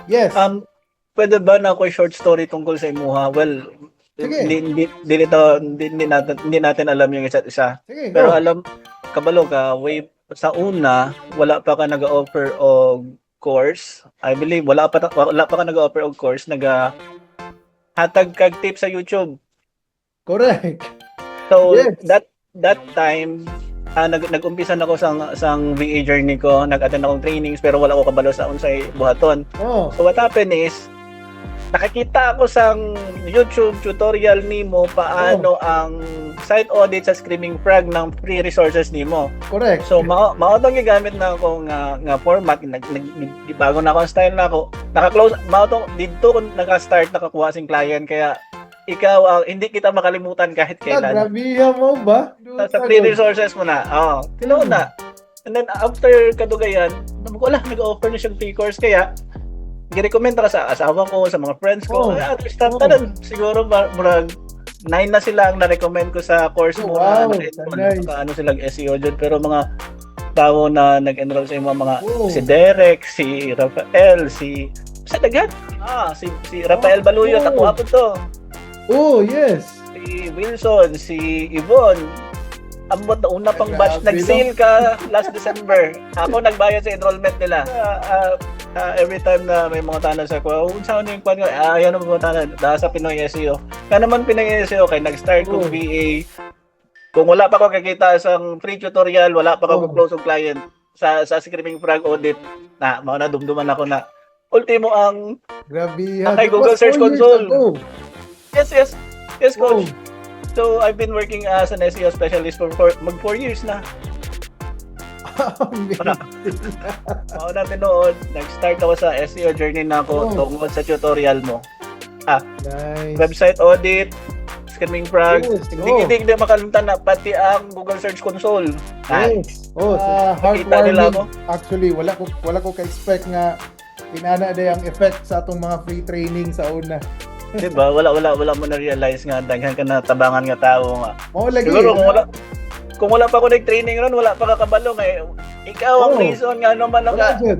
Yes. Pwede ba na ako short story tungkol sa imuha? Well, Sige. hindi hindi hindi, ito, hindi, hindi natin alam yung isa't isa. Sige, Pero go. Alam kabalo ka, way sa una, wala pa ka nag-offer og course. I believe wala pa ka nag-offer og course, naga hatag kag tip sa YouTube. Correct. So that time, nag-umpisa na ako sang VA journey ko, nag-attend akong trainings pero wala ko kabalo sa unsay buhaton. So what happened is nakakita ako sang YouTube tutorial nimo paano ang site audit sa Screaming Frog ng free resources nimo. Correct. So mao tong gigamit na ako nga format, nag bago na ako ang style na ako. Naka-close mao tong didto ko naka-start nakakuha sing client, kaya ikaw ang hindi kita makalimutan kahit Ah, kailan. grabe mo ba? Sa free resources mo na. Oo, tinuod na. And then after kadugayan, sabi ko, wala, nag-offer na siyang free course kaya gi-recommend ka sa asawa ko, sa mga friends ko, ay, other staff, tanan, siguro ba, murag nine na sila ang na-recommend ko sa course mo na Nice. Naka, ano silang SEO dyan, pero mga tao na nag-enroll sa imo, mga si Derek, si Rafael, si sa daghan. Si Rafael Baluyo, ako po to. Oh, yes. Si Wilson, si Yvonne. Ambot na una pang batch, Grabe, nag-sale ka last December. Ako nagbayad sa enrollment nila. Every time na may mga tanan sa ko, unsa ano yung kwan ko? Ah, yan ang mga tanan. Dahil sa Pinoy SEO. Kaya naman Pinoy SEO kay nag-start kong VA. Kung wala pa ko kakita sa free tutorial, wala pa ko close og client sa Screaming Frog audit na mao na dumduman ako na ultimo ang Grabe. Ang kay That Google was Search 4 years Console. ago. Yes, coach. So I've been working as an SEO specialist for mag 4 years na. Amazing. Mao na tinuod, nag-start ako sa SEO journey na ako tungod sa tutorial mo. Nice. Website audit, Screaming Frog, hindi hindi hindi makalimutan na pati ang Google Search Console. Ah, Yes. Oh, nakita nila heartwarming. ako. Actually, wala ko ka-expect nga inana day ang effect sa atong mga free training sa una. Di ba? Wala mo na realize nga daghan ka na tabangan nga tao nga. Mao lagi. Siguro kung wala pa ako nag-training ron, wala pa kakabalo kay ikaw ang reason nga ano man Wala ka. jud.